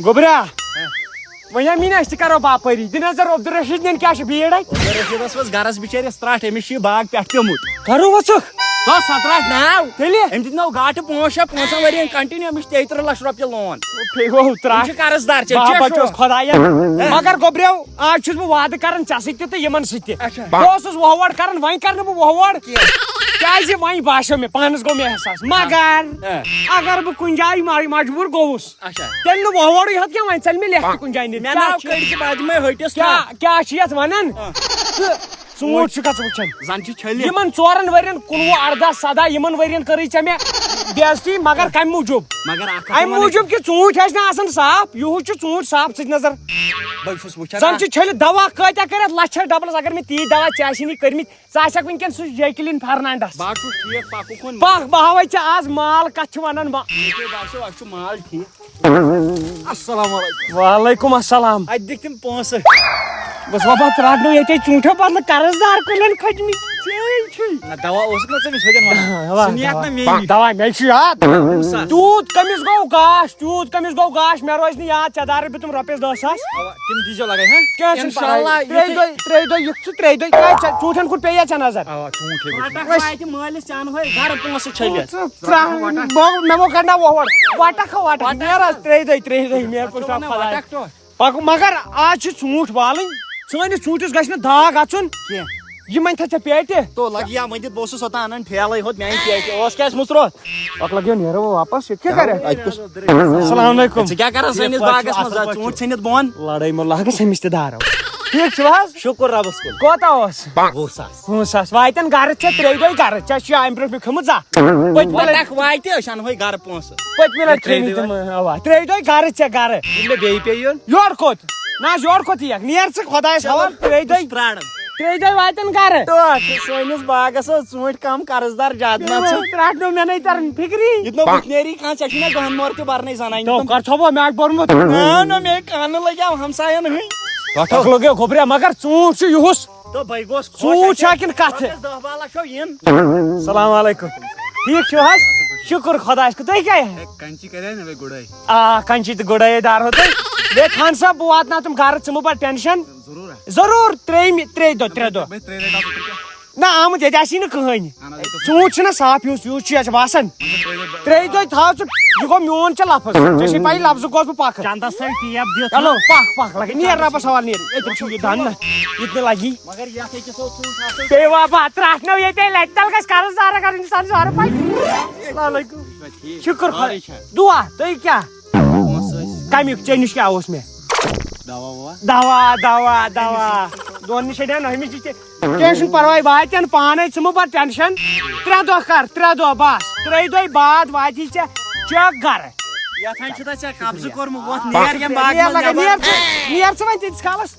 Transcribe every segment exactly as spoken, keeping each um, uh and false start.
گوٚبرا، وۄنۍ ہا میٖنۍ أسۍ تہِ کرو باپٲری۔ دِ نظر عبدالرشیٖد نٮ۪ن کیٛاہ چھِ بیٖڑ اَتہِ۔ عبدالرشیٖدس ؤژھ گرس بِچٲرِس ترٛٹھ، أمِس چھُ یہِ باغ پٮ۪ٹھ پیوٚمُت۔ کَرو وۄژھُکھ؟ تو سۄ ترٛٹھ ناو۔ تیٚلہِ؟ أمۍ دیُت نو گاٹہٕ پانٛژھ شےٚ، پانٛژن ؤرین کنٹِنیو، أمِس چھِ تیٚیہِ ترٕٛہ لَچھ رۄپیہِ لون۔ پیٚیہِ وو یِم ترٛٹھ۔ چھِ قرض دار، ژےٚ بابا کیٛاہ چھُ؟ چھُس خۄدایا۔ مگر گوٚبریو، آز چھُس بہٕ وعدٕ کران ژےٚ سۭتۍ تہِ تہٕ یِمن سۭتۍ تہِ۔ اچھا۔ بہٕ اوسُس وۄہوڑ کران، وۄنۍ کرٕ نہٕ بہٕ وۄہوڑ۔ کیٛازِ؟ وۄنۍ باسیو مےٚ، پانس گوٚو مےٚ احساس۔ مگر ہاں۔ اگر بہٕ کُنہِ جایہِ مج-، مجبوٗر گوٚوُس، اچھا۔ تیٚلہِ نہٕ وۄہوڑٕے ہوت کینٛہہ، وۄنۍ ژَلہِ مےٚ لیٚکھتہِ کُنہِ جایہِ نِتھ۔ مےٚ کیٛاہ ناو چھِ؟ کٔڑۍ ژٕ بادِ مَے ۂٹِس کیٛاہ، تھَپھ۔ کیٛاہ چھِ یَتھ وَنان؟ آ۔ تہٕ ژوٗنٛٹھۍ چھُکھا ژٕ وٕچھان؟ زَن چھِ چھٔلِتھ۔ یِمَن ژورَن ؤرِین، کُنوُہ، اَرداہ، سَداہ، یِمَن ؤرِین کٔرٕے ژےٚ مےٚ بے عزتی، مگر کَمہِ موٗجوٗب؟ مگر اَکھ کَتھ اَمہِ وَنَے۔ موٗجوٗب کہِ ژوٗنٛٹھۍ ٲسۍ نہٕ آسان صاف، یِہُس چھُ ژوٗنٛٹھۍ صاف، ژٕ تہِ نظر۔ بہٕ چھُس وٕچھان زَن اَتھ۔ چھِ چھٔلِتھ، دَوا کۭتیٛاہ کٔرِتھ، لَچھَس ڈَبلَس، اگر مےٚ تی دَوا ژےٚ آسی نہٕ کٔرمٕتۍ، ژٕ آسکھ وٕنکیٚن سُہ جیکلِن فرنانڈس۔ بہٕ ہا چھُس ٹھیٖک، پَکُکھ کُن۔ پَکھ، بہٕ ہاوَے ژےٚ آز مال کَتھ چھِ وَنان ما-، مےٚ تہِ باسیو، اَسہِ چھُ مال ٹھیٖک۔ السلام علیکم۔ وعلیکم السلام۔ اَتہِ دِکھ تِم پونٛسہٕ۔ بس بابا، ترٛٹھ نہٕ ییٚتے ژوٗنٛٹھیو بدلہٕ قرض دار کُلٮ۪ن کھٔتۍ مٕتۍ۔ ژےٚ چھُے۔ نہ، دوا اوسُکھ نہ ژےٚ أمِس ہوٚتٮ۪ن وَنان؟ دوا، سُہ نِیَکھ دوا۔ نہ مے نِش۔ دوا مےٚ چھُ یاد۔ کُس سا؟ تیوٗت کٔمِس گوٚو گاش، تیوٗت کٔمِس گوٚو گاش، مےٚ روزِ نہٕ یاد، ژےٚ دارٕ بہٕ تِم رۄپیَس دَہ ساس۔ اَوا، تِم دیٖزیو لگے، ہہ؟ کینٛہہ چھُنہٕ اِنشاء اللہ، پَرواے۔ ترٛیٚیہِ یُتھُے دۄہہِ، ترٛیٚیہِ دۄہہِ یِکھ ژٕ، ترٛیٚیہِ دۄہہِ۔ کیٛازِ ژےٚ ژوٗنٛٹھٮ۪ن کُن پیٚیہِ یا ژےٚ نظر؟ اَوا، ژوٗنٛٹھۍ ہے وٕچھ۔ وَٹَکھ واتہِ مٲلِس چانہٕ ہوے گَرٕ پونٛسہٕ چھٔلِتھ۔ ژٕ ژٕ ترٛاو، بہٕ، مےٚ گوٚو کَڑنا وۄہوڑ۔ وَٹَکھ ہا وَٹَکھ۔ وَٹَکھ۔ نیر حظ، ترٛیٚیہِ دۄہہِ، ترٛیٚیہِ دۄہہِ، مےٚ پَتہٕ کُس چھُ وَنان تھاو خۄدایَس۔ وَٹَکھ ٹوٹھ۔ پَکو، مگر آز چھِ ژوٗنٛٹھۍ والٕنۍ۔ سٲنِس ژوٗنٛٹھِس گژھِ نہٕ داغ اَژُن۔ کینٛہہ۔ یہِ مَنہِ تھا ژےٚ پیٹہِ؟ تو لَگہِ یا مٔنٛدِتھ، بہٕ اوسُس اوٚتام اَنان ٹھیلَے ہوٚت، میٛانہِ پیٹہِ اوس کیٛازِ مُژروت؟ اَکھ لَگیو نیرو واپَس، یہِ کیٛاہ کَرِ؟ اَتہِ کُس؟ السلام علیکم۔ ژٕ کیٛاہ کَران سٲنِس ٹھیٖک پٲٹھۍ باغَس چھُ، منٛز؟ اَصٕل آ، پٲٹھۍ ژوٗنٛٹھۍ چھُ۔ ژھٕنِتھ بۄن۔ لڑٲے مہٕ لاگَس أمِس تہِ دارو۔ ٹھیٖک چھِو حظ؟ شُکُر رۄبَس کُن۔ کوتاہ اوس؟ وُہ ساس۔ وُہ ساس۔ واتن گرٕ ژےٚ ترٛیٚیہِ دۄہہِ گرٕ۔ ژےٚ چھُے اَمہِ برٛونٛٹھ مےٚ کھیوٚمُت زَہر۔ پٔتمہِ لَٹہِ، وَٹَکھ واتہِ، أسۍ اَنہوے گرٕ پونٛسہٕ۔ پٔتمہِ لَٹہِ ترٛیٚیہِ کھیٚیہِ مٕتۍ دۄہہِ تِم، اَوا۔ ترٛیٚیہِ دۄہہِ گرٕ ژےٚ گرٕ۔ ییٚلہِ مےٚ بیٚیہِ پیٚیہِ یُن۔ یورٕ کوٚت؟ نہ حظ، یورٕ کوٚت یِیَکھ؟ نیر ژٕ خۄدایَس چلو، حوالہٕ۔ ترٛیٚیہِ بہٕ دۄہہِ، چھُس پرٛاران۔ ترٛیٚیہِ دۄہہِ واتن گرٕ۔ ٹٲٹھ، سٲنِس باغَس ٲس ژوٗنٛٹھۍ کَم، قرض دار زیادٕ، نہ ژٕ۔ ترٛٹھ نہٕ مےٚ نَے تَران فِکری۔ یہِ تہِ نہٕ بُتھِ نیری کانٛہہ، ژےٚ چھُے نہ دَہَن مورٕ تہِ بَرنَے زَنان۔ تو کَر ژھۄپہٕ مےٚ آسہِ بوٚرمُت۔ نہ، نہ، مے کانہٕ لگیا ہمساین ہٕنٛدۍ۔ اکھ لوٚگ یہِ گوٚبریا، مگر ژوٗنٛٹھ چھُ یُہُس۔ تہٕ بے گوس خۄش۔ ژوٗنٛٹھ چھا کِنہٕ کتھٕ؟ رۄپیس دہ باہ لچھ چھو یِن۔ السلام علیکم۔ ٹھیٖک چھِو حظ؟ شُکر خۄدایس کُن۔ تُہۍ کیٛاہ؟ ہے، کنچی کرے نہ مےٚ گُڈٲے۔ آ، کنچی تہٕ گُڈٲے دار ہو تُہۍ۔ بیٚیہِ خان صٲب، بہٕ واتناو تِم گرٕ، ژٕ مہٕ بر ٹینشن۔ ضروٗر ہا؟ ضروٗر، ترٛیٚیِمہِ، ترٛیٚیہِ دۄہ، ترٛےٚ دۄہ۔ بے ترٛےٚ ریٹ آسہٕ تیٚلہِ کیٛاہ؟ نہ، آمُت ییٚتہِ آسی نہٕ کٕہٕنۍ۔ اہن حظ، ییٚتہِ ژوٗنٛٹھ چھُنہ صاف ہیوٗ، یوٗت چھُ یَتھ باسان۔ وۄنۍ چھِ ترٛیٚیہِ دۄہہِ۔ ترٛیٚیہِ دۄہہِ تھاو ژٕ، یہِ گوٚو میون ژےٚ لفظ۔ ژےٚ چھے پَیی لفظُک گوس بہٕ پکھٕ۔ چندس سۭتۍ ٹیپ دِتھ۔ چلو، پکھ، پکھ، لگے، نیر رۄبس حوالہٕ، نیر۔ ییٚتٮ۪ن چھُ یہِ دَنٛد نہ، یہِ تہِ لگی۔ مگر یتھ أکِس اوس ژوٗنٛٹھ اصٕل۔ بیٚیہِ وا بہٕ ترٛٹھ نو ییٚتے لٹہِ تل گژھِ قرض دار اگر انسان زورٕ پَے۔ السلام علیکم۔ ٹھیٖک۔ شُکر سورُے خۄدایَس۔ چھا؟ دُعا، تُہۍ کیٛاہ؟ پونٛسہٕ ٲسۍ۔ کمیُک؟ ژےٚ نِش کیٛاہ اوس مےٚ؟ دوا ووا؟ دوا، دوا، دوا۔ دۄن نِش اَنیٛا نہ أمِس نِش تہِ۔ کینٛہہ چھُنہٕ پرواے، واتن پانے، ژٕ مہٕ بر ٹینشن۔ ترٛےٚ دۄہ کر، ترٛےٚ دۄہ بس۔ ترٛیٚیہِ دۄہہِ بعد واتی ژےٚ چیک گرٕ۔ یتھ ہن چھُ تۄہہِ ژےٚ قبضہٕ کوٚرمُت، وۄتھ نیر ییٚمہِ باغہٕ نیر منٛز لگے، نٮ۪بر۔ نیر ژٕ، نیر ژٕ وۄنۍ تیٖتِس کالس۔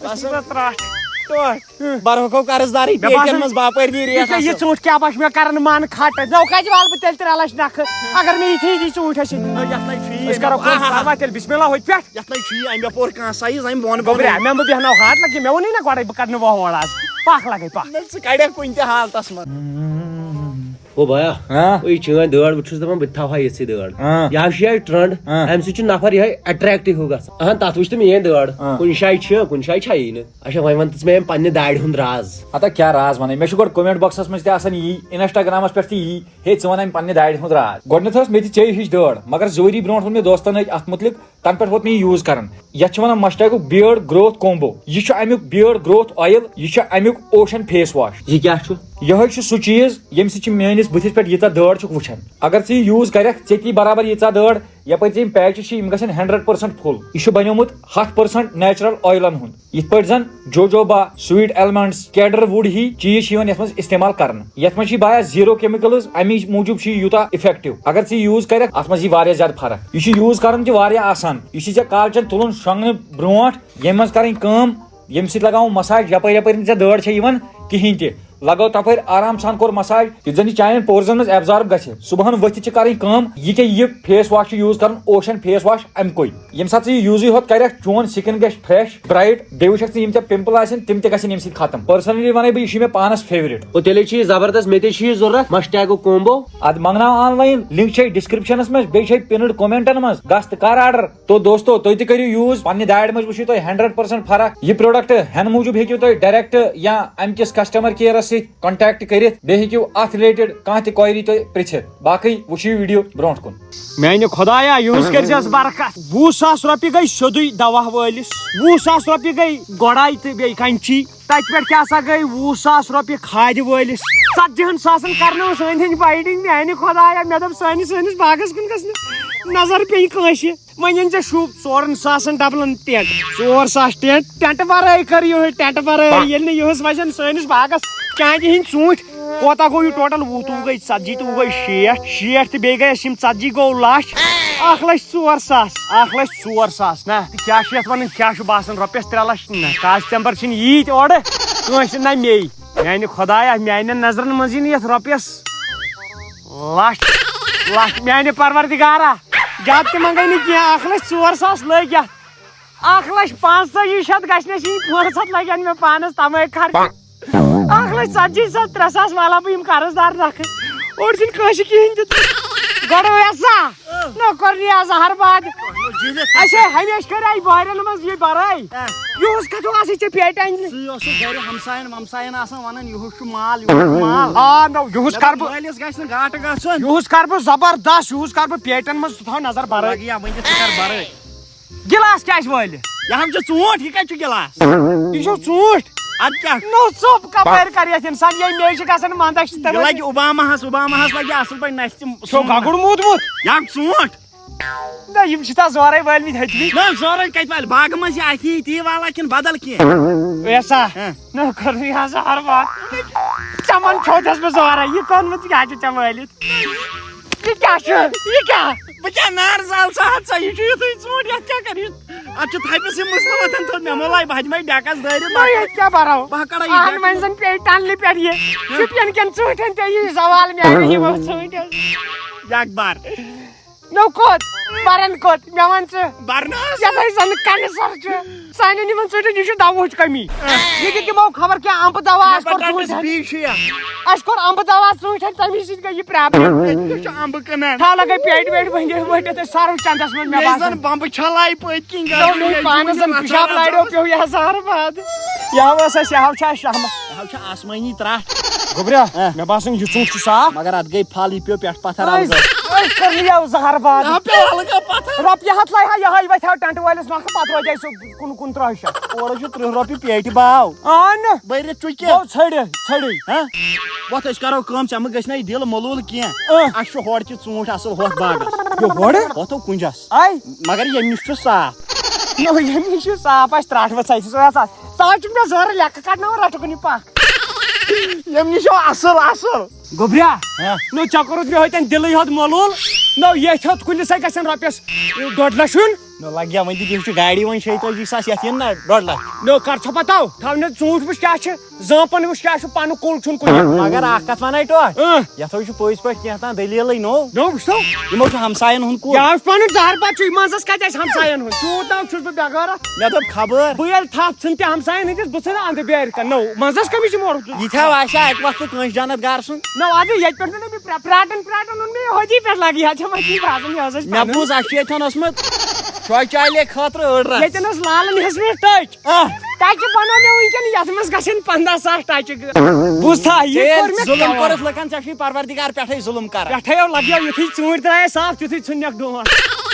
بس۔ ژٕ ترٛٹھ۔ ٹوٹھ۔ برہوکھو قرض دارٕے مےٚ باسان، پیٹٮ۪ن منٛز باپٲرۍ دی ریٹ یہِ کیٛاہ، یہِ اصٕل۔ ژوٗنٛٹھ کیٛاہ بچہِ مےٚ کران من کھٹہٕ؟ نو کتہِ والہٕ بہٕ تیٚلہِ ترٛےٚ لچھ نکھٕ؟ اگر مےٚ یِتھی یِتھی ژوٗنٛٹھۍ آسہِ۔ نہ، یتھ لگہِ فی أسۍ کرو کٲم، آہا۔ پرواے تیٚلہِ بسم اللہ ہوٚتہِ پٮ۪ٹھ۔ یتھ لے چھُ یہِ، أمۍ یپور کانٛہہ سایز، أمۍ بۄن بۄن۔ گوٚبریا، مےٚ مہٕ بیٚہناو ہاٹ لگہِ، مےٚ ووٚنُے نہ گۄڈے بہٕ کڑنہٕ وۄہوڑ آز۔ پکھ لگے پکھ۔ نہ، ژٕ کڑکھ کُنہِ تہِ حالتس منٛز۔ او بایا، ہاں؟ او یہِ چٲنۍ دٲڑ، بہٕ چھُس دپان بہٕ تہِ تھاوہا یِژھٕے دٲڑ۔ ہاں۔ یہِ ہا چھُ یِہے ٹرنڈ، ہاں۔ امہِ سۭتۍ چھُ نفر یِہے اٹریکٹو ہیوٗ گژھان۔ اہن، تتھ وٕچھ تہٕ میٲنۍ دٲڑ، ہاں۔ کُنہِ جایہِ چھِ، کُنہِ جایہِ چھیی نہٕ۔ اچھا، وۄنۍ وَن تہٕ ژٕ مےٚ امہِ پننہِ داڑِ ہُنٛد راز۔ ہتا کیٛاہ راز وَنَے؟ مےٚ چھُ گۄڈٕ comment boxس منٛز تہِ آسان یی، Instagramس پٮ۪ٹھ تہِ یی۔ ہے، ژٕ وَن اَمہِ پننہِ داڑِ ہُنٛد راز۔ گۄڈٕنٮ۪تھ ٲس مےٚ تہِ ژےٚ ہِش دٲڑ، مگر زٕ ؤری برونٛٹھ ووٚن مےٚ دوستن أکۍ اَتھ مُتعلِق، تَنہٕ پٮ۪ٹھ ووت مےٚ یہِ use کران۔ یَتھ چھِ وَنان Mustacheُک beard growth combo۔ یہِ چھُ اَمیُک beard growth oil، یہِ چھُ اَمیُک ocean face wash۔ یہِ کیٛاہ چھُ؟ یِہوٚے چھُ سُہ چیٖز، ییٚمہِ سۭتۍ چھِ میٛٲنِس بٕتھِس پٮ۪ٹھ ییٖژاہ دٲڑ چھُکھ وٕچھان۔ اگر ژٕ یہِ use کرکھ، ژےٚ تہِ یی برابر ییٖژاہ دٲڑ۔ یپٲرۍ ژےٚ یِم patches چھِ، یِم گژھن hundred percent full۔ یہِ چھُ بنیومُت ہتھ percent natural oilن ہُنٛد، یِتھ پٲٹھۍ زن jojoba، sweet almonds، cedar wood ہی چیٖز چھِ یِوان یتھ منٛز استعمال کرنہٕ۔ یتھ منٛز چھِ یہِ بایا zero chemicals، امی موٗجوٗب چھُ یہِ یوٗتاہ effective۔ اگر ژٕ یہِ use کرکھ، اتھ منٛز یی واریاہ زیادٕ فرق۔ یہِ چھُ use کرُن تہِ واریاہ آسان۔ یہِ چھُے ژےٚ کالچن تُلُن شۄنٛگنہٕ برونٛٹھ، ییٚمہِ منٛز کرٕنۍ کٲم، ییٚمہِ سۭتۍ لگاوُن massage، یپٲرۍ یپٲرۍ نہٕ ژےٚ دٲڑ چھےٚ یِوان کِہینۍ تہِ۔ لگٲو تپٲرۍ آرام سان، کوٚر مساج، یُتھ زن یہِ چانٮ۪ن پورزن منٛز ایبزارب گژھِ۔ صبحن ؤتھِتھ چھِ کرٕنۍ کٲم، یہِ کیٛاہ، یہِ فیس واش چھُ یوٗز کرُن، اوشن فیس واش، امہِ کُے۔ ییٚمہِ ساتہٕ ژٕ یہِ یوٗزٕے ہوت کرکھ، چون سکن گژھِ فریش، برائٹ، بیٚیہِ وٕچھکھ ژٕ یِم ژےٚ پمپل آسن، تِم تہِ گژھن ییٚمہِ سۭتۍ ختم۔ پرسنلی ونَے بہٕ، یہِ چھُ مےٚ پانس فیورٹ۔ او، تیٚلے چھُ یہِ زبردست، مےٚ تہِ چھُ یہِ ضروٗرت، مسٹیگو کومبو۔ ادٕ منگناو آن لاین، لنک چھے ڈسکرپشنس منٛز، بیٚیہِ چھے پنڈ کمنٹن منٛز، گژھ تہٕ کر آرڈر۔ تو دوستو، تُہۍ تہِ کٔرِو یوٗز، پننہِ دارِ منٛز وٕچھِو تُہۍ ہنڈریڈ پرسنٹ فرق۔ یہِ پروڈکٹ ہٮ۪نہٕ موٗجوٗب ہیٚکِو تُہۍ ڈائریکٹ یا امہِ کِس کسٹمر کیئرس سۭتۍ کانٹیکٹ کٔرِتھ، بیٚیہِ ہیٚکِو اتھ ریلیٹڈ کانٛہہ تہِ کوئری تُہۍ پرژھِتھ۔ باقٕے وٕچھِو یہِ ویڈیو برونٛٹھ کُن۔ میانہِ خۄدایا، یِہُس کٔرۍزٮ۪س برکت۔ وُہ ساس رۄپیہِ گٔے سیوٚدُے دوا وٲلِس، وُہ ساس رۄپیہِ گٔے گۄڈاے تہٕ بیٚیہِ کَنچی۔ تَتہِ پٮ۪ٹھ کیٛاہ سا گٔے وُہ ساس رۄپیہِ کھادِ وٲلِس۔ ژتجی ہن ساسن کرنٲو سٲنۍ ہٕنٛز بایڈنگ۔ میانہِ خۄدایا، مےٚ دوٚپ سٲنِس، سٲنِس باغس کُن گٔژھ نہٕ نظر پیٚنۍ کٲنٛسہِ۔ وۄنۍ أنۍ ژےٚ شوٗب ژورن ساسن ڈبلن ٹینٹ، ژور ساس ٹینٹ، ٹینٹ ورٲے کٔر یِہوٚے، ٹینٹ ورٲے۔ ییٚلہِ نہٕ یِہُس وَسن سٲنِس باغس، چانہِ ہِنٛدۍ ژوٗنٛٹھۍ کوتاہ گوٚو یہِ ٹوٹل؟ وُہ تہٕ وُہ گٔے ژتجی تہٕ وُہ گٔے شیٹھ، شیٹھ تہٕ بیٚیہِ گٔے اَسہِ یِم ژتجی گوٚو لچھ، اکھ لچھ ژور ساس، اکھ لچھ ژور ساس۔ نہ، تہٕ کیٛاہ چھِ یَتھ وَنان؟ کیٛاہ چھُ باسان رۄپیَس ترٛےٚ لچھ؟ نہ، کاسٹ تمبر چھِنہٕ ییٖتۍ اورٕ کٲنٛسہِ، نہ مے۔ میانہِ خۄدایا، میانٮ۪ن نظرن منٛز یِن یَتھ رۄپیَس لچھ، لچھ۔ میانہِ پروردگارا، زیادٕ تہِ منٛگے نہٕ کینٛہہ، اکھ لچھ ژور ساس لٔگۍ یَتھ۔ اکھ لچھ پانٛژتٲجی شیٚتھ گژھِ نہٕ اَسہِ یِنۍ، پونٛسہٕ ہَتھ لَگن مےٚ پانَس تَمے خرچہِ۔ اکھ لچھ ژتجی ساس، ترٛےٚ ساس والہٕ ہا بہٕ یِم قرض دار نکھٕ۔ اورٕ چھُنہٕ کٲنٛسہِ کِہیٖنۍ دیُتمُت۔ گۄڈٕ ٲسا؟ نہ کوٚر نہٕ یہِ زہر باد۔ اَسہِ ہمیشہِ کَرے بارٮ۪ن منٛز یہِ بَرٲے۔ آ۔ یِہُس کَتھ آسٕے ژےٚ پیٹہِ اَنہِ؟ سُے اوسُس گرِ ہمساین ومساین آسان وَنان، یِہُس چھُ مال، یِہُس چھُ مال۔ آ، نو، یِہُس مےٚ کَرٕ دوٚپ، بہٕ۔ مٲلِس گژھِ نہٕ گاٹہٕ گژھُن۔ یِہُس کَرٕ بہٕ زبردست، یِہُس کَرٕ بہٕ پیٹٮ۪ن منٛز، ژٕ تھاو نظر بَرٲے۔ لَگہِ یا وٕنکٮ۪س ژٕ کَر بَرٲے۔ گِلاس کیٛازِ وٲلِتھ؟ یہِ ہم چھُ ژوٗنٛٹھ، یہِ کَتہِ چھُ گِلاس؟ یہِ چھُ ژوٗنٛٹھ۔ اَدٕ کیٛاہ؟ نو ژوٚپ کَپٲرۍ کَرِ یَتھ اِنسان؟ ییٚمہِ مےٚ چھِ گژھان وَندَس چھِ یہِ تَمہِ لَگہِ اوباماہَس، اوباماہَس لَگہِ اَصٕل پٲٹھۍ نَستہِ چھُ سۄن۔ گَگُن موٗدمُت؟ یہِ ہم ژوٗنٛٹھ۔ نہ، یِم چھِ تَتھ زورَے وٲلمٕتۍ ہیٚتمٕتۍ۔ نہ، زورَے کَتہِ والہِ؟ باغہٕ منٛز چھِ اَتھی تی والا کِنہٕ بدل کینٛہہ؟ ویسا؟ ہہ۔ نہ، کوٚر یہِ ہسا ہر بار۔ ژےٚ من چھوتھس بہٕ زورَے، یہِ کوٚرمُت کیٛاہ چھُ ژےٚ وٲلِتھ؟ یہِ کیٛاہ چھُ؟ یہِ کیٛاہ؟ بہٕ کیٛاہ نار زال سا ہَتھ سا، یہِ چھُ یُتھُے ژوٗنٛٹھ، یَتھ کیٛاہ کَرٕ؟ اَتھ چھُ تھپِس یہِ مُسلہٕ وۄتھان تھوٚد، مےٚ مۄلاے بہٕ ہَتہِ مَے ڈٮ۪کَس دٲرِتھ۔ نہ، ییٚتہِ کیٛاہ بَرو؟ بہٕ ہا کَڑا یہِ اَہَن، ڈٮ۪کہٕ۔ وۄنۍ زَن پیٚیہِ ٹَنلہِ پٮ۪ٹھ یہِ۔ شُپین کٮ۪ن ژوٗنٛٹھٮ۪ن تہِ یی زوال میٛانہِ یِمو ژوٗنٛٹھٮ۪و۔ ڈٮ۪کہٕ بَر۔ نو کوٚت؟ بَرَن کوٚت؟ مےٚ وَن ژٕ۔ بَرنَس۔ یَتھ ہے زَن کینسر چھُ۔ سانٮ۪ن یِمن ژوٗنٛٹھٮ۪ن، یہِ چھُ دوہٕچ کمی۔ یہِ تہِ دِمو خبر کیٛاہ اَمبہٕ دوا، اَسہِ کوٚر ژوٗنٛٹھٮ۪ن۔ بی چھُ یا۔ اَسہِ کوٚر اَمبہٕ دوا ژوٗنٛٹھٮ۪ن، تَمی سۭتۍ گٔے یہِ پرابلم۔ ییٚتہِ کُس چھُ اَمبہٕ کٕنان؟ تھاو لَگے پیٹہِ ویٹہِ وۄنۍ گٔے وۄنۍ تَتہِ سرو چندس منٛز، مےٚ ییٚلہِ باسان۔ زَن بمبہٕ چھلاے پٔتۍ کِنۍ یہِ گژھِ، چھُ ییٚتہِ پانَس وٕنہِ زَن پِشاب پِشاب لاریو ژَلان۔ پیوٚو یہِ ہسا ہر باد۔ یہِ ہاو ٲس اَسہِ، یہِ ہاو چھِ اَسہِ شہمت۔ یہِ ہاو چھِ آسمٲنی ترٛٹھ۔ گوٚبریا، ہہ۔ مےٚ باسان یہِ ژوٗنٛٹھ چھُ صاف۔ مگر اَتھ گٔے پھل، یہِ پیوٚو پٮ۪ٹھٕ پَتھر أسۍ، الگٲے۔ أسۍ کٔر یہِ صحر باد۔ یہِ پیوٚو الگٲے پَتھر۔ رۄپیہِ ہَتھ لَیہِ ہا یِہوٚے، وۄتھِ ہا ٹنٛٹہٕ وٲلِس نَکھٕ، پَتہٕ روزِ ہا سُہ کُنہٕ کُنہٕ ترٛہَے شَتھ۔ اورٕ چھُ تٕرٛہ رۄپیہِ پیٹہِ باو۔ اہن۔ بٔرِتھ چھُ کینٛہہ۔ گوٚو ژھٔڑِتھ، ژھٔڑٕے۔ ہہ؟ وۄتھ أسۍ کَرو کٲم، ژےٚ مہٕ گٔژھِ نہ یہِ دِل ملوٗل کینٛہہ۔ اہ۔ اَسہِ چھُ ہورٕ تہِ ژوٗنٛٹھۍ اَصٕل ہۄتھ باغَس۔ یہِ ہورٕ؟ ہۄتھ ہو کُنجَس۔ آے؟ مگر ییٚمہِ نِش چھُ صاف۔ نہ، ییٚمہِ نِش چھُ صاف، اَسہِ ترٛٹھ ؤژھ اَسہِ سُہ اَسہِ۔ سُہ حظ چھُنہٕ مےٚ ضروٗرت، لٮ۪کہٕ کَڑناوُن، رَٹُکھ نہٕ یہِ پَکھ۔ ییٚمہِ نِش چھُ اَصٕل، اَصٕل۔ گوٚبریا، ہہ؟ نو ژےٚ کوٚرُتھ مےٚ ہوٚتٮ۪ن دِلٕے ہوت مولوٗل، نو ییٚتھۍ ہوت کُلِس ہے گژھن رۄپیَس ڈۄڈ لَچھ ہیوٚن۔ نو لَگہِ ہا وۄنۍ تہِ، یہِ چھُ گاڑی وۄنۍ شیٚیہِ تٲجی ساس، یَتھ یِن نہ ڈۄڈ لَچھ۔ نو کر ژھۄپہٕ تَو، تھاو نہٕ ژوٗنٛٹھۍ وٕچھ کیٛاہ چھِ، زٲمپَن وٕچھ کیٛاہ چھُ، پَنُن کُل چھُنہٕ کُنہِ۔ مگر اَکھ کَتھ وَنَے ٹوٹھ، اۭں۔ یَتھ ہو چھُ پٔزۍ پٲٹھۍ کینٛہہ تام دٔلیٖلٕے نو۔ نو وٕچھتو۔ یِمو چھُ ہمسایَن ہُنٛد کُل۔ یہِ حظ چھُ پَنُن زہر بَتہٕ چھُ، یہِ منٛزَس کَتہِ آسہِ ہمسایَن ہُنٛد؟ تیوٗت ناو چھُس بہٕ بے غٲرت۔ مےٚ دوٚپ خبر۔ بہٕ ییٚلہِ تھپھ ژھٕنہٕ تہِ ہمساین ہٕنٛدِس، بہٕ ژھٕنہٕ اندٕ بیرِ کن۔ نو، منٛزس کٔمِس چھِ مورُت؟ یہِ تہِ ہا آسہِ ہا اکہِ وقتہٕ کٲنٛسہِ جنت گار سُنٛد۔ نو، ادٕ ییٚتہِ پٮ۪ٹھ نہٕ مےٚ پرٛ-، پرٛاٹن، پرٛاٹن اوٚن مےٚ یہِ ہوٚتی پٮ۪ٹھ لگہِ ہا ژےٚ وۄنۍ یی باسان، یہِ حظ ٲسۍ مےٚ پنٕنۍ۔ بوٗز، اَسہِ چھُ ییٚتہِ اوسمُت شوچالے خٲطرٕ أڑ رژھ۔ ییٚتٮ۪ن ٲس لالن ہیٚژمٕژ ٹٔچ۔ آ۔ ٹچہِ بنٲو مےٚ وٕنکٮ۪ن، یتھ منٛز گژھن پنٛداہ ساس ٹچہِ۔ بوٗزتھا، یہِ ژےٚ کوٚر ییٚلہِ مےٚ ظُلُم کور۔ کوٚرُتھ لُکن، ژےٚ چھُے پروردگار پٮ۪ٹھے ظُلُم کران۔ پٮ۪ٹھے یو لگیو، یُتھُے ژوٗنٛٹھۍ درٛایے صاف، تیُتھُے ژھُنکھ ڈونٛٹھ۔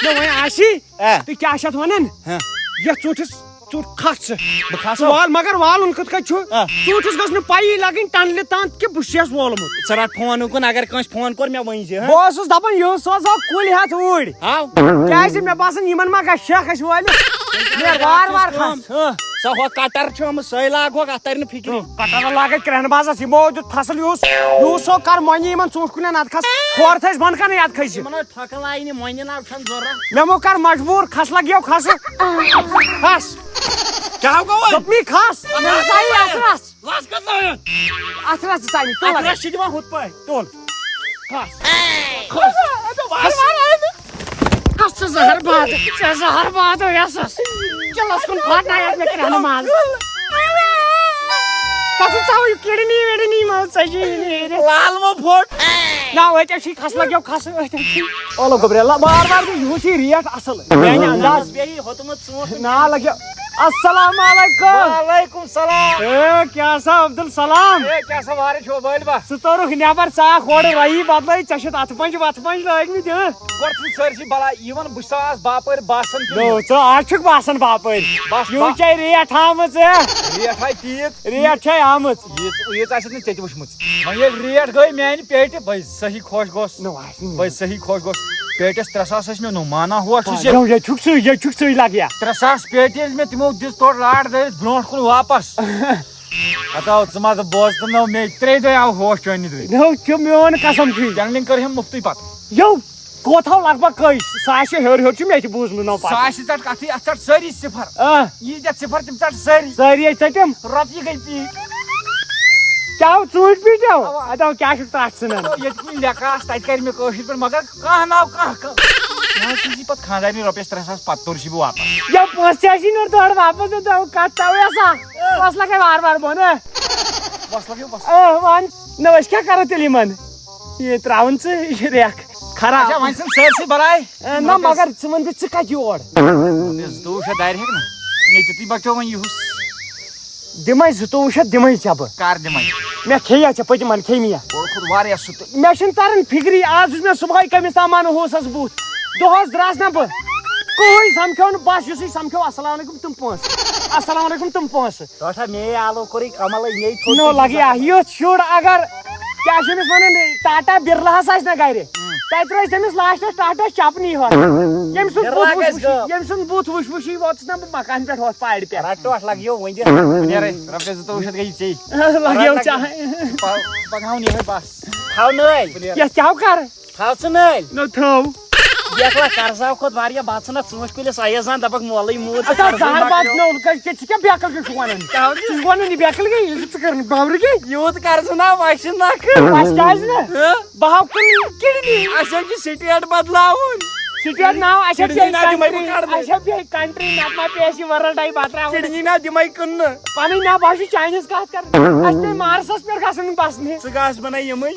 مےٚ وۄنۍ آسی۔ اے۔ تُہۍ کیٛاہ چھِ اَتھ وَنان؟ ہہ۔ یَتھ ژوٗنٛٹھِس ژٕ کھَس ژٕ۔ بہٕ کھسو۔ ژٕ وال، مگر والُن کِتھ کٔنۍ چھُ؟ اہ۔ ژوٗنٛٹھِس گٔژھ نہٕ پَیی لَگٕنۍ ٹَنلہِ تام کہِ بہٕ چھُس وولمُت۔ ژٕ رَٹ فون اُکُن، اگر کٲنٛسہِ فون کوٚر، مےٚ ؤنۍ زِ، ہہ؟ بہٕ اوسُس دَپان، یہِ سوزہو کُلۍ ہٮ۪تھ اوٗرۍ۔ ہاو۔ کیٛازِ مےٚ باسان، یِمَن ما گژھِ شَکھ اَسہِ وٲلِتھ؟ نیرٕ وارٕ وارٕ کھَس۔ ہہ۔ سۄ ہۄ کَٹَر چھِ آمٕژ، سۄے لاگہوکھ، اَتھ تَرِ نہٕ فِکرِ۔ کَٹَر لاگَے کرٛٮ۪ہنہٕ بازَس، یِمو دیُت فصل یُس، یُس سو کَر مۄنہِ یِمَن ژوٗنٛٹھۍ کُلٮ۪ن اَتھ کھَس، ہورٕ تھٲوِس بۄنہٕ کَنَے اَتھ کھٔسہِ۔ یِمَن ٲسۍ ٹھۄکہٕ لاینہِ، مۄنہِ ناو چھَنہٕ ضوٚرَتھ۔ مےٚ مو کر مجبوٗر، کھس لگیو کھسہٕ۔ کھس۔ کیٛاہ گوٚو وۄنۍ؟ دوٚپمَے کھس۔ مےٚ ہسا یی اَتھ رَس۔ لَس کَتھ ژاوِ؟ اَتھ رَس ژاوِ۔ تُل اَتھ اَتھ۔ رَس چھِ دِوان ہُتھ پٲٹھۍ۔ تُل۔ کھس۔ کھس۔ کھس ژٕ زہر باد۔ ژےٚ زہر باد یَسَس۔ چلس کُن پھاٹناوِ اَتھ مےٚ کرٛہنہٕ منٛز۔ کَتھ ژاوٕ یہِ کِڈنی وِڈنی منٛز ژَجی نیرِتھ۔ لال مو پھوٚٹ۔ نہ، أتۍ چھِ کھس لَگیو کھس أتۍ۔ اولو گوٚبریا، وار وار دِ، یِہُس چھِ ریٹ اَصٕل۔ میٛانہِ انداز۔ بیٚیہِ ہوٚتمُت ژوٗنٛٹھ۔ نا لگیو۔ السلام علیکم۔ وعلیکم سلام۔ اے، کیٛاہ سا عبدالسلام؟ اے، کیٛاہ سا وارٕ چھو وٲلۍ با؟ ژٕ توٚرُکھ نٮ۪بر، ژٕ آکھ ہورٕ رۄیی بدلٲیِتھ، ژےٚ چھِتھ اَتھٕ پنٛجہِ وَتھٕ پنٛجہِ لٲگمٕتۍ، ہہ؟ گۄڈٕ ژھٕن سٲرسٕے بلاے، یہِ وَن بہٕ چھُسا آز باپٲرۍ باسان کِنہٕ نہ؟ نہ، ژٕ آز چھُکھ باسان باپٲرۍ۔ بس یِہُس با- چھے ریٹ آمٕژ، اے۔ ریٹ ہاے تیٖژ۔ ریٹ چھے آمٕژ۔ ییٖژ، ییٖژ آسٮ۪کھ نہٕ ژےٚ تہِ وٕچھمٕژ۔ وۄنۍ ییٚلہِ ریٹ گٔے میانہِ پیٹہِ، بے صحیح خۄش گوس۔ نہ، وۄنۍ آسہِ نہٕ۔ بے صحیح خۄش گوس۔ پیٹٮ۪س ترٛےٚ ساس ٲسۍ مےٚ نو مانا ہوا چھُ ژےٚ۔ یو، ییٚتہِ چھُکھ ژٕے، ییٚتہِ چھُکھ ژٕے لگیا۔ ترٛےٚ ساس پیٹہِ ییٚلہِ مےٚ تِمو دِژ تورٕ لاٹ دٲرِتھ برونٛٹھ کُن واپس۔ ہتاو، ژٕ ما تہٕ بوز تہٕ نو مےٚ ترٛیٚیہِ دۄہہِ آو ہوش چٲنہِ دٕرِ۔ نو، چھُ میون قسم چھُے۔ جنگلِنگ کٔر ہم مُفتٕے پتہٕ۔ یو، کوتھاو لگ بگ کٔہۍ؟ سُہ آسہِ ہیوٚر ہیوٚر چھُ مےٚ تہِ بوٗزمُت نو پتہٕ۔ سُہ آسہِ ژٹ کتھٕے، اتھ ژٹ سٲری صفر۔ آ۔ یہِ دِتھ صفر تِم ژٹ سٲری۔ سٲری ٲسۍ تَتٮ۪ن۔ رۄپیہِ گٔے پیٖٹۍ۔ کیٛاہ ژوٗنٛٹھۍ پیٖٹۍ آو؟ اَوا۔ اَتہِ آو کیٛاہ چھُکھ تَتھ ژھٕنان؟ ییٚتہِ کُنہِ لیکھا آسہِ، تَتہِ کَرِ مےٚ کٲشِر پٲٹھۍ، مگر کانٛہہ ناو کانٛہہ کانٛہہ۔ مےٚ حظ سوٗزی پَتہٕ خانٛدارنہِ رۄپیَس ترٛےٚ ساس، پَتہٕ توٚر چھِ بہٕ واپَس۔ یا پونٛسہٕ تہِ آسی نہٕ تورٕ واپَس، تہٕ تَو کَتھ تَوَے آسان۔ پونٛسہٕ لَگے وارٕ وارٕ بۄن، ہہ؟ بَس لَگیو بَس۔ آ، وَن۔ نہ، أسۍ کیٛاہ کَرو تیٚلہِ یِمَن؟ یہِ ترٛاوُن ژٕ، یہِ چھِ رٮ۪کھ خراب۔ اچھا، وۄنۍ ژھٕن سٲرسٕے بَلاے۔ اے، نہ، مگر ژٕ وَن مےٚ، ژٕ کَتہِ یور؟ رۄپیَس زٕتووُہ شیٚتھ دارِ ہیٚکہِ نہ؟ مےٚ دیُتُے بَچو وۄنۍ یِہُس۔ دِمَے زٕتووُہ شیٚتھ، دِمَے ژےٚ بہٕ۔ کر دِمَے؟ مےٚ کھیٚیا ژےٚ پٔتِم ہَن کھیٚمیا؟ گوٚو کھوٚت واریاہ سُہ تہٕ۔ مےٚ چھُنہٕ تَران فِکری، آز وٕچھ مےٚ صُبحٲے کٔمِس تام اَنہٕ ہوسَس بُتھ۔ دۄہَس درٛاس نہ بہٕ۔ کٕہٕنۍ سَمکھیو نہٕ، بَس یُسُے سَمکھیو، اَسَلام علیکُم، تِم پونٛسہٕ۔ اَسَلام علیکُم، تِم پونٛسہٕ۔ ٹوٹھا مے آلو کوٚرُے کملے، مے تھوٚو نو تٔمِس لگیا، یُتھ شُر اگر، کیٛاہ چھِ أمِس وَنان، ٹاٹا بِرلاہَس آسہِ نہ گَرِ، تَتہِ روزِ تٔمِس لاسٹَس ٹاٹا چَپنی ہوت۔ ییٚمہِ سُنٛد بُتھ بِرلا وٕچھ گژھِ وٕچھی، غٲب۔ ییٚمہِ سُنٛد بُتھ وٕچھ وٕچھی ووتُس نہ بہٕ مکان پٮ۪ٹھ ہۄتھ پارِ پٮ۪ٹھ۔ رَٹھ ٹوٹھ لَگیو وٕنہِ۔ نیرَے، رۄپیَس زٕتووُہ شیٚتھ گٔیی ژے۔ لَگیو رَٹھ چاے۔ پَ-، پَکناوُن یِہوٚے بَس۔ تھاو نٲلۍ۔ یَتھ کیٛاہ کَر؟ تھاو ژٕ نٲلۍ۔ نہ تھاو۔ بیکلا قرضاو کھۄتہٕ واریاہ بَتہٕ ژھٕنان ژوٗنٛٹھۍ کُلِس اَیَس زَن دَپَکھ مۄلٕے موٗد تہٕ اَتھ آو قرضٕے زَہر بَتہٕ مۄکلیو۔ نوٚو، کَتہِ، کَتہِ، ژٕ کیٛاہ بیکٕل کیٛاہ چھُکھ وَنان؟ کیٛاہ وَنان؟ ژٕ چھُکھ وَنان یہِ بیکٕل گٔے، یہِ ژٕ کَرَن بَورٕ گٔے؟ یوٗت قرضہٕ نا وَسہِ نَکھٕ۔ وَسہِ کیٛازِ نہٕ؟ ہہ؟ بہٕ ہاو کٕنٕنۍ کِڈنی۔ اَسہِ حظ چھُ سٹیٹ بدلاوُن۔ سٹیٹ ناو، اَسہِ ہا کِڈنی پیٚیہِ نا دِمَے بہٕ country، کَڑنَے۔ اَسہِ ہا پیٚیہِ country نَتہٕ ما پیٚیہِ اَسہِ یہِ world ڈَے بدلاوُن۔ کِڈنی نا دِمَے کٕننہٕ۔ پَنٕنۍ نا بہٕ ہا چھُس چاینیٖز کَتھ کَران۔ اَسہِ پیٚیہِ مارسَس پٮ۪ٹھ گژھُن بَسنہِ۔ ژٕ گژھ بَناو یِمَے۔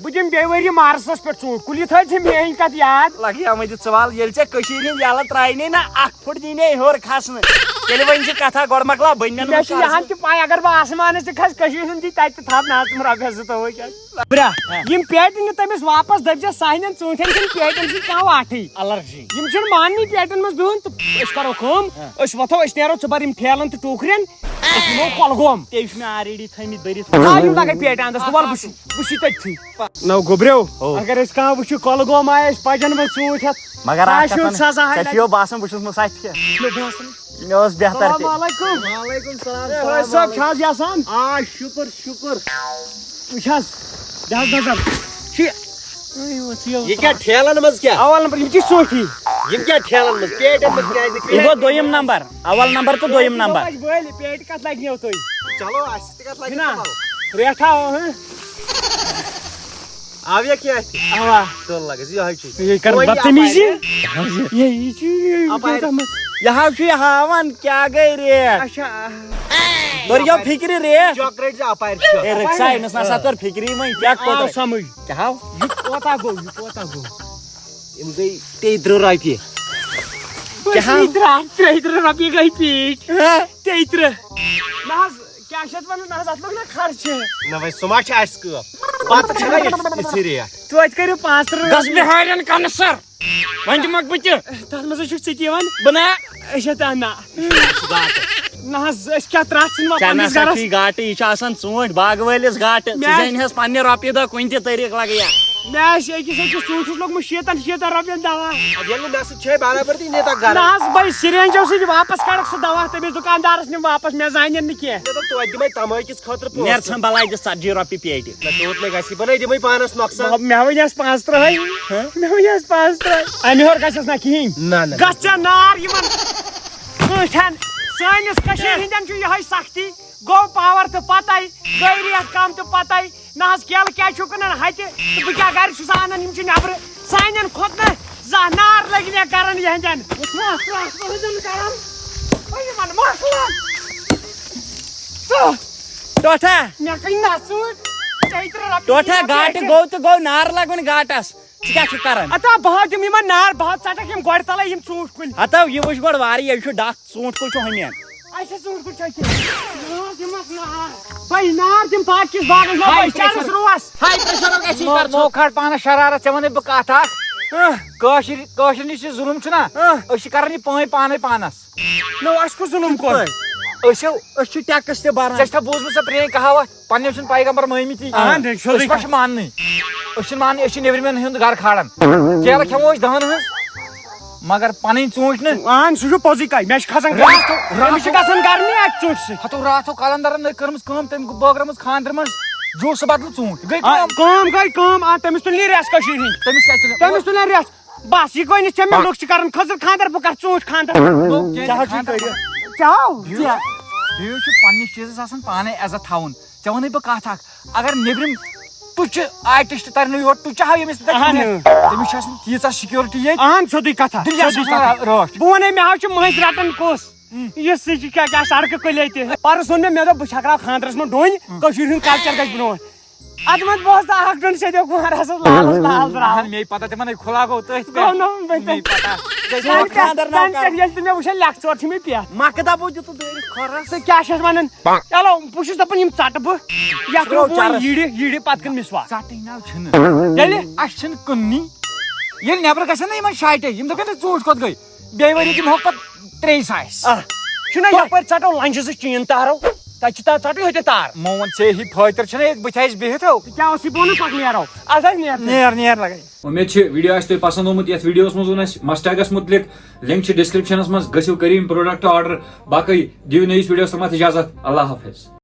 بہٕ دِمہٕ بیٚیہِ ؤرۍ یہِ مارسَس پٮ۪ٹھ ژوٗنٛٹھۍ کُلۍ، یہِ تھٲوِتھ ژٕ میٛٲنۍ کَتھ یاد۔ لَگہِ ہَمے تہِ ژٕ وَل، ییٚلہِ ژےٚ کٔشیٖرِ ہِنٛز یَلہٕ ترٛایہِ نے نہ، اَکھ فُٹ دی نے ہیوٚر کھَسنہٕ، تیٚلہِ ؤنۍ زِ کَتھا گۄڈٕ مۄکلاو، بٔنۍ مےٚ مےٚ چھِ یہِ ہَن تہِ پَے، اگر بہٕ آسمانَس تہِ کھَسہٕ، کٔشیٖرِ ہُنٛد دی تَتہِ تہِ تھَپھ نہ حظ تِم رۄپیَس زٕتووُہ شیٚتھ۔ برٛا، یِم پیٹہِ نہٕ تٔمِس واپَس، دٔپۍ زِ سانٮ۪ن ژوٗنٛٹھٮ۪ن چھِنہٕ پیٹٮ۪ن سۭتۍ کانٛہہ واٹھٕے۔ الرجی۔ یِم چھِنہٕ ماننٕے پیٹٮ۪ن منٛز بِہُن تہٕ أسۍ کَرو کٲم، ہہ۔ أسۍ وۄتھو، أسۍ نیرو، ژٕ بَر یِم ٹھیلَن تہٕ ٹوٗکرٮ۪ن، أسۍ نِمو کۄلگوم۔ تیٚلہِ چھُ مےٚ already تھٲیمٕتۍ بٔرِتھ۔ آ، یِم لَگَے پیٹہِ اَندَس، بہٕ وَلہٕ بہٕ چھُس، بہٕ چھُس تٔتھی۔ نو گوٚبریو، او۔ اگر أسۍ کانٛہہ وٕچھِ کۄلگوم آے اَسہِ پَجَن منٛز ژوٗنٛٹھۍ ہٮ۪تھ، مگر اَتھ آسہِ کیٛاہ ہیوٚن وَنان؟ سَزا ژےٚ ہَے چھُ یہِ باسان بہٕ چھُس مُسافِر۔ مےٚ باسان۔ مےٚ اوس بہتر تہِ۔ السلام علیکم۔ وعلیکم السلام۔ اے، حٲج صٲب، چھا حظ یَسان؟ آ، شُکُر، شُکُر۔ وٕچھ حظ، دِ حظ نظر۔ چھُ یہِ۔ یہِ کیٛاہ ٹھیلَن منٛز کیٛاہ؟ اول نمبر، یِم تہِ چھِ ژوٗنٛٹھی۔ یِم کیٛاہ ٹھیلَن منٛز؟ پیٹٮ۪ن منٛز کیٛازِ نہٕ یہِ گوٚو کینٛہہ؟ دوٚیِم نمبر، اول نمبر تہٕ دوٚیِم نمبر۔ بٲلۍ، پیٹہِ کَتھ لَگہِ نو تُہۍ؟ چلو، اَسہِ تہِ کَتھ لَگہِ جِناب، تِمَن؟ ریٹھا، ہہ؟ آو یا کینٛہہ اَتھِ؟ اَوا۔ تُل لَگَس، یِہوٚے چھُ۔ یہِ کَران وۄنۍ یہِ بدتمیٖزی۔ اَپارِ۔ یہِ، یہِ چھُ، یہِ، یہِ اَپارِ۔ کیٛاہ تَتھ منٛز؟ یہِ حظ چھُ یہِ ہاوان کیٛاہ گٔے ریٹ۔ اچھا۔ توٚر یَو فِکرِ ریٹ۔ چاکلیٹ چھِ اَپارِ چھِ۔ ہے، رٕکسا، أمِس نہ سا توٚر فِکرِ وۄنۍ، کیٛاہ آو کوٚر؟ سَمٕجھ۔ کیٛاہ ہاو؟ یہِ کوتاہ گوٚو، یہِ کوتاہ گوٚو؟ یِم گٔے تیٚیہِ تٕرٛہ رۄپیہِ۔ کیٛاہ ہاو؟ تیٚیہِ تٕرٛہ، تیٚیہِ تٕرٛہ رۄپیہِ گٔے پیٖٹۍ۔ ہہ؟ تیٚیہِ تٕرٛہ۔ نہ حظ، کیٛاہ چھِ اَتھ وَنان؟ نہ حظ، اَتھ لوٚگ نہ خرچہٕ۔ نہ وۄنۍ سُہ ما چھُ اَسہِ کٲم؟ پَتہٕ چھَنا یِژھ، یِژھٕے ریٹ؟ توتہِ کٔرِو پانٛژھ تٕرٛہ گژھ رۄپیہِ۔ بِہارٮ۪ن کَنہٕ سَر۔ وۄنۍ دِمَکھ بہٕ تہِ۔ تَتھ منٛز ہا چھُکھ ژٕ تہِ یِوان۔ بہٕ نا۔ أسۍ ہا تَتھ نہ۔ نہ حظ، أسۍ کیٛاہ ترٛٹھ ژھٕنوا ژےٚ پنٛنِس نسا گَرَس؟ چھُے گاٹہٕ، یہِ چھُ آسان ژوٗنٛٹھۍ باغہٕ وٲلِس گاٹہٕ۔ ژٕ مےٚ زینہِ ہَس پنٛنہِ رۄپیہِ دَہ کُنہِ تہِ طریٖقہٕ لَگہٕ یا۔ مےٚ آسہِ أکِس أکِس ژوٗنٛٹھِس لوٚگمُت شیٖتَن شیٖتَن رۄپیَن دَوا۔ اَدٕ ییٚلہِ نہٕ مےٚ سۭتۍ چھے برابردی، نہِ تَکھ گَرٕ۔ نہ حظ، بَے سِرینٛجو سۭتۍ واپَس کَڑَکھ سُہ دَوا تٔمِس دُکاندارَس، نِم واپَس، مےٚ زانن نہٕ کینٛہہ۔ مےٚ دوٚپ توتہِ دِمَے تَمٲکِس خٲطرٕ پونٛسہٕ۔ نیر ژھٕن بَلاے دِ ژَتجی رۄپیہِ پیٹہِ۔ نہ، تیوٗت نَے گژھی، بہٕ نَے دِمَے پانَس نۄقصان۔ مطلب، مےٚ وَنیٛاس پانٛژھ تٕرٛہَے۔ ہہ؟ مےٚ وَنیٛاس پانٛژھ تٕرٛہَے۔ اَمہِ ہیوٚر گژھٮ۪س نہ کِہیٖنۍ۔ نہ، نہ، نہ۔ گژھ ژےٚ نار یِمَن ژوٗنٛٹھٮ۪ن۔ سٲنِس کٔشیٖرِ ہِنٛدٮ۪ن چھُ یِہوٚے سختی، گوٚو پاور تہٕ پَتَے، گٔے ریٹ کَم تہٕ پَتَے، نہ حظ کیلہٕ کیٛازِ چھُو کٕنان ہَتہِ تہٕ بہٕ کیٛاہ گَرِ چھُس اَنان، یِم چھِ نٮ۪برٕ۔ سانٮ۪ن کھوٚت نہٕ زانٛہہ نار لٔگۍ مےٚ کَران یِہِنٛدٮ۪ن۔ یِمَن مۄکلان۔ ژٕ، ٹوٹھا۔ مےٚ کٕنۍ نہ ژوٗنٛٹھۍ، ژےٚ ترٛےٚ رۄپیہِ ٹوٹھا، دِنۍ گاٹہٕ مےٚ۔ گوٚو تہٕ گوٚو، نار لَگُن گاٹَس۔ ژٕ کیٛاہ چھُکھ کَران؟ اَتا بہٕ ہا دِمہٕ یِمَن نار، بہٕ ہا ژَٹَکھ یِم گۄڈٕ تَلَے یِم ژوٗنٛٹھۍ کُلۍ۔ ہَتو، یہِ وٕچھ گۄڈٕ وارٕ، یہِ چھُ ڈَکھ۔ ژوٗنٛٹھۍ کُل چھُ ہُمٮ۪ن۔ اَسہِ ژوٗنٛٹھۍ کُل چھُ اَتہِ۔ نار دِمَس نار۔ بَے، نار دِم باقیَس باغَس منٛز، ہاے بَے، چَرَس پرٛٮ۪شَر۔ رُوَس۔ ہاے پرٛٮ۪شَر گژھِ مو-، کَر ژٕ۔ موکھاٹ پانَس شرارت، ژےٚ وَنَے بہٕ کَتھ اَکھ۔ ہہ۔ کٲشِر، کٲشِر نِش یہِ ظُلُم چھُنہ، ہہ۔ أسۍ چھِ کَران یہِ پٲنۍ پانَے پانَس۔ نو، اَسہِ کُس ظُلُم کوٚر؟ أسۍ چھِ أسۍ چھِ ٹیکٕس تہِ بَران۔ ژےٚ چھےٚ بوٗزمٕژ سۄ پرٛٲنۍ کہاوت، "پنٛنٮ۪ن چھُنہٕ پیغمبر مٲنۍمٕتی"؟ اہن، سیوٚدُے أسۍ ما چھِ کَتھ۔ ماننٕے؟ أسۍ چھِنہٕ ماننٕے، أسۍ چھِ نیٚبرِمٮ۪ن ہُنٛد گَرٕ کھالان۔ کیلہٕ کھٮ۪مو أسۍ دَہَن ہٕنٛز، مگر پَنٕنۍ ژوٗنٛٹھۍ نہٕ۔ اہن، سُہ چھُ پوٚزُے کَتھ، مےٚ چھِ کھَسان راتھ، گَرمی، راتھ۔ أمِس چھِ گژھان گرمی اَکہِ ژوٗنٛٹھۍ سۭتۍ۔ ہَتو راتھو کالندرن نٔے کٔرمٕژ کٲم، تٔمۍ بٲگرٲومٕژ خانٛدرٕ منٛز جوٗسہٕ بدلہٕ ژوٗنٛٹھۍ۔ گٔے آ، کٲم۔ کٲم گٔے کٲم، آ، تٔمِس تُلۍ نہٕ ریس کٔشیٖرِ ہِنٛدۍ۔ تٔمِس کیٛازِ تُلۍ؟ تٔمِس تُلۍ نہٕ ریس۔ بس، یہِ گوٚو نہٕ ژےٚ مےٚ، لُکھ چھِ کران خٔزٕر خانٛدر، بہٕ کرٕ ژوٗنٛٹھۍ خانٛدر۔ نوٚو کینٛہہ ژےٚ حظ چھُے خانٛدر کٔرِتھ۔ بناوُن۔ ژےٚ ہاو؟ بیٚیہِ ژےٚ۔ بیٚیہِ چھُ پننِس چیٖزس آسان پانے عزت تھاوُن۔ ژےٚ وَنَے بہٕ کَتھ اَکھ، اگر نیٚبرِم ٹُچہِ آرٹسٹ تَرِ نہٕ یور، ٹُچہِ ہاو ییٚمِس نہٕ تَرِ اہن۔ کینٛہہ۔ تٔمِس چھِ آسان تیٖژاہ سیکیورٹی ییٚتہِ۔ اہن، سیوٚدُے کَتھا، دُنیاہَس سیوٚدُے منٛز کَتھا۔ رٲچھ۔ بہٕ وَنے، مےٚ ہاو چھُ مٔنٛزۍ رَٹان کُس؟ ہم۔ یہِ سٕچہِ کیٛاہ کیٛاہ سڑکہٕ کُلے تہِ۔ پَرُس ووٚن مےٚ، مےٚ دوٚپ، بہٕ چھَکراو خانٛدرَس منٛز ڈوٗنۍ، ہم۔ کٔشیٖرِ ہُنٛد کلچر گژھِ برونٛٹھ۔ اَتھ منٛز بوز تہٕ اکھ ڈوٗنۍ سیٚدیو کُمارَس لالَس لال درٛاو۔ اہن، مے پتہ، تِمن ہے کھُلاگو تٔتھۍ پٮ۪ٹھ۔ گوٚو نہٕ وۄنۍ مے پتہ۔ ژٕ ووٚن خانٛدر ناو تَمہِ کر۔ پٮ۪ٹھ ییٚلہِ تہٕ مےٚ وٕچھے لیٚکھ ژور چھِ مےٚ پٮ۪تھ۔ مکدہ بوٗزِو تہٕ دٲرِتھ کھۄرس۔ تہٕ کیٛاہ چھِ اَتھ وَنان؟ چلو، بہٕ چھُس دَپان یِم ژَٹہٕ بہٕ۔ یَتھ ترٛوو ترٛوو چرس۔ ییٖڈِ، ییٖڈِ پَتہٕ کٕنہٕ مِسواک۔ ژَٹٕنۍ ناو چھِنہٕ۔ تیٚلہِ؟ اَسہِ چھِنہٕ کٕننی۔ ییٚلہِ نٮ۪برٕ گژھن نہ یِمن شاٹے، یِم دَپن نہٕ ژوٗنٛٹھۍ کوٚت گٔے؟ بیٚیہِ ؤری دِمہوکھ پَتہٕ ترٛے ساس۔ آ، چھُنہ یَپٲرۍ ژَٹو لَنجہِ زٕ چیٖن تارو، تَتہِ چھِ تَتھ ژَٹٕے ہوٚتہِ تار۔ مو ووٚن ژےٚ ہی فٲطر چھُنہ ییٚتہِ بٕتھِ اَسہِ بِہِتھ ہو۔ ژٕ کیٛاہ اوسُے بونُن پَتہٕ نیرو؟ اَدٕ حظ نیر تیٚلہِ۔ نیر، نیر لَگے۔ امید چھِ video آسہِ تۄہہِ پسند آمُت۔ یتھ videoس منٛز ووٚن اسہِ مسٹیگس متعلق، link چھِ descriptionس منٛز، گٔژھِو کٔرِو یِم product order۔ باقٕے دِیِو نٔیِس videoس تامتھ اجازت، اللہ حافظ۔